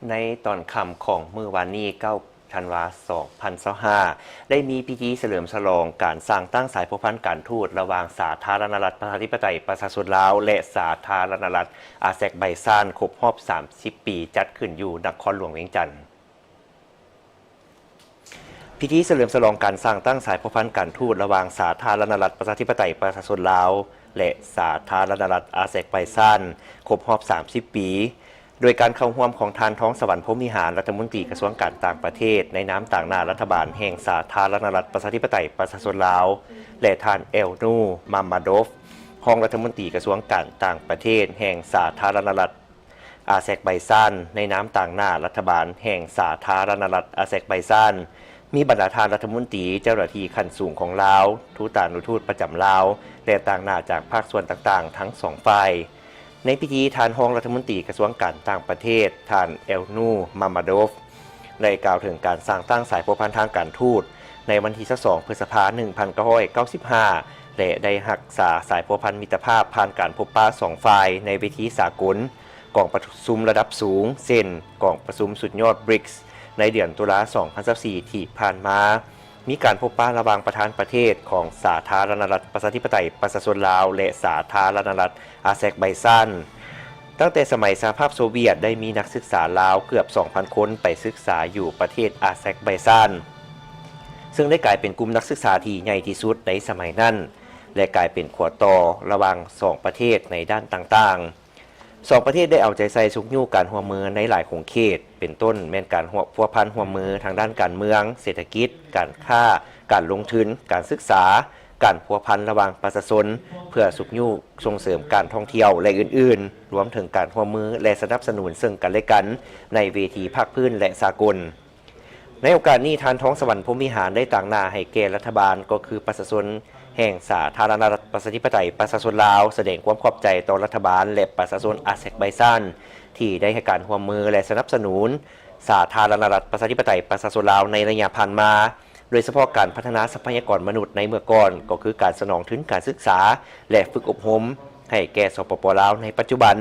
ໃນຕອນຄ່ຳຂອງມື້ວານນີ້ ເກົ້າທັນວາ ສອງພັນຊາວຫ້າ ໄດ້ມີພິທີສະເຫຼີມສະຫຼອງການສ້າງຕັ້ງສາຍພົວພັນການທູດລະຫວ່າງສາທາລະນະລັດປະຊາທິປະໄຕປະຊາຊົນລາວ ແລະ ສາທາລະນະລັດອາແຊກໄບຊານ ຄົບຮອບສາມສິບປີ ຈັດຂຶ້ນຢູ່ນະຄອນຫຼວງວຽງຈັນ. ພິທີສະເຫຼີມສະຫຼອງການສ້າງຕັ້ງສາຍພົວພັນການທູດລະຫວ່າງສາທາລະນະລັດປະຊາທິປະໄຕປະຊາຊົນລາວ ແລະ ສາທາລະນະລັດອາແຊກໄບຊານ ຄົບຮອບສາມສິບປີ ໂດຍການເຂົ້າຮ່ວມຂອງທ່ານ ທອງສະຫວັນ ພົມວິຫານ ລັດຖະມົນຕີກະຊວງການຕ່າງປະເທດ ໃນນາມຕາງໜ້າລັດຖະບານແຫ່ງສາທາລະນະລັດປະຊາທິປະໄຕປະຊາຊົນລາວ ແລະ ທ່ານ ແອລນູ ມາມາໂດຟ ຮອງລັດຖະມົນຕີກະຊວງການຕ່າງປະເທດແຫ່ງສາທາລະນະລັດອາແຊກໄບຊານ ໃນນາມຕາງໜ້າລັດຖະບານແຫ່ງສາທາລະນະລັດອາແຊກໄບຊານ, ມີບັນດາທ່ານລັດຖະມົນຕີ, ເຈົ້າໜ້າທີ່ຂັ້ນສູງຂອງລາວ, ທູຕານຸທູດປະຈຳລາວ ແລະ ຕາງໜ້າຈາກພາກສ່ວນຕ່າງໆທັງສອງຝ່າຍ. ໃນພິທີ, ທ່ານຮອງລັດຖະມົນຕີກະຊວງການຕ່າງປະເທດ ທ່ານ ແອລນູ ມາມາໂດຟ ໄດ້ກ່າວເຖິງການສ້າງຕັ້ງສາຍພົວພັນທາງການທູດ ໃນວັນທີຊາວສອງ ພຶດສະພາ ໜຶ່ງພັນເກົ້າຮ້ອຍເກົ້າສິບຫ້າ ແລະ ໄດ້ຮັກສາສາຍພົວພັນມິດຕະພາບຜ່ານການພົບປະສອງຝ່າຍໃນເວທີສາກົນ, ກອງປະຊຸມລະດັບສູງ ເຊັ່ນ ກອງປະຊຸມສຸດຍອດ ບຣິກສ໌ ໃນເດືອນຕຸລາ ສອງພັນຊາວສີ່ ທີ່ຜ່ານມາ. ມີການພົບປະລະຫວ່າງປະທານປະເທດຂອງສາທາລະນະລັດປະຊາທິປະໄຕປະຊາຊົນລາວ ແລະ ສາທາລະນະລັດອາແຊກໄບຊານ. ຕັ້ງແຕ່ສະໄໝສະຫະພາບໂຊວຽດ ໄດ້ມີນັກສຶກສາລາວເກືອບສອງພັນຄົນໄປສຶກສາຢູ່ປະເທດອາແຊກໄບຊານ, ເຊິ່ງໄດ້ກາຍເປັນກຸ່ມນັກສຶກສາທີ່ໃຫຍ່ທີ່ສຸດໃນສະໄໝນັ້ນ ແລະ ກາຍເປັນຂົວຕໍ່ລະຫວ່າງສອງປະເທດໃນດ້ານຕ່າງໆ. ສອງປະເທດໄດ້ເອົາໃຈໃສ່ຊຸກຍູ້ການຮ່ວມມືໃນຫຼາຍຂົງເຂດ, ເປັນຕົ້ນແມ່ນການພົວພັນຮ່ວມມືທາງດ້ານການເມືອງ, ເສດຖະກິດ, ການຄ້າ, ການລົງທຶນ, ການສຶກສາ, ການພົວພັນລະຫວ່າງປະຊາຊົນ ເພື່ອຊຸກຍູ້ສົ່ງເສີມການທ່ອງທ່ຽວ ແລະ ອື່ນໆ, ລວມເຖິງການຮ່ວມມື ແລະ ສະໜັບສະໜູນເຊິ່ງກັນແລະກັນໃນເວທີພາກພື້ນ ແລະ ສາກົນ. ໃນໂອກາດນີ້, ທ່ານ ທອງສະຫວັນ ພົມວິຫານ ໄດ້ຕາງໜ້າໃຫ້ແກ່ລັດຖະບານ ກໍຄືປະຊາຊົນແຫ່ງສາທາລະນະລັດປະຊາທິປະໄຕປະຊາຊົນລາວ ສະແດງຄວາມຂອບໃຈຕໍ່ລັດຖະບານ ແລະ ປະຊາຊົນອາແຊກໄບຊານ ທີ່ໄດ້ໃຫ້ການຮ່ວມມື ແລະ ສະໜັບສະໜູນສາທາລະນະລັດປະຊາທິປະໄຕປະຊາຊົນລາວໃນໄລຍະຜ່ານມາ, ໂດຍສະເພາະການພັດທະນາຊັບພະຍາກອນມະນຸດໃນເມື່ອກ່ອນ, ກໍຄືການສະໜອງທຶນການສຶກສາ ແລະ ຝຶກອົບຮົມໃຫ້ແກ່ ສປປ ລາວ ໃນປັດຈຸບັນ.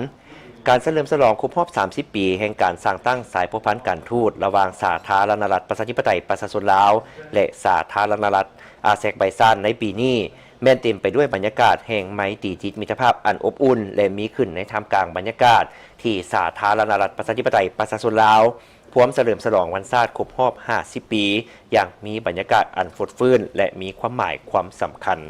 ການສະເຫຼີມສະຫຼອງຄົບຮອບສາມສິບປີແຫ່ງການສ້າງຕັ້ງສາຍພົວພັນການທູດລະຫວ່າງສາທາລະນະລັດປະຊາທິປະໄຕປະຊາຊົນລາວ ແລະ ສາທາລະນະລັດອາແຊກໄບຊານໃນປີນີ້ ແມ່ນເຕັມໄປດ້ວຍບັນຍາກາດແຫ່ງໄມຕີຈິດມິດຕະພາບອັນອົບອຸ່ນ ແລະ ມີຂຶ້ນໃນທ່າມກາງບັນຍາກາດທີ່ສາທາລະນະລັດປະຊາທິປະໄຕປະຊາຊົນລາວ ພວມສະເຫຼີມສະຫຼອງວັນຊາດຄົບຮອບຫ້າສິບປີ ຢ່າງມີບັນຍາກາດອັນຟົດຟື້ນ ແລະ ມີຄວາມໝາຍຄວາມສຳຄັນ.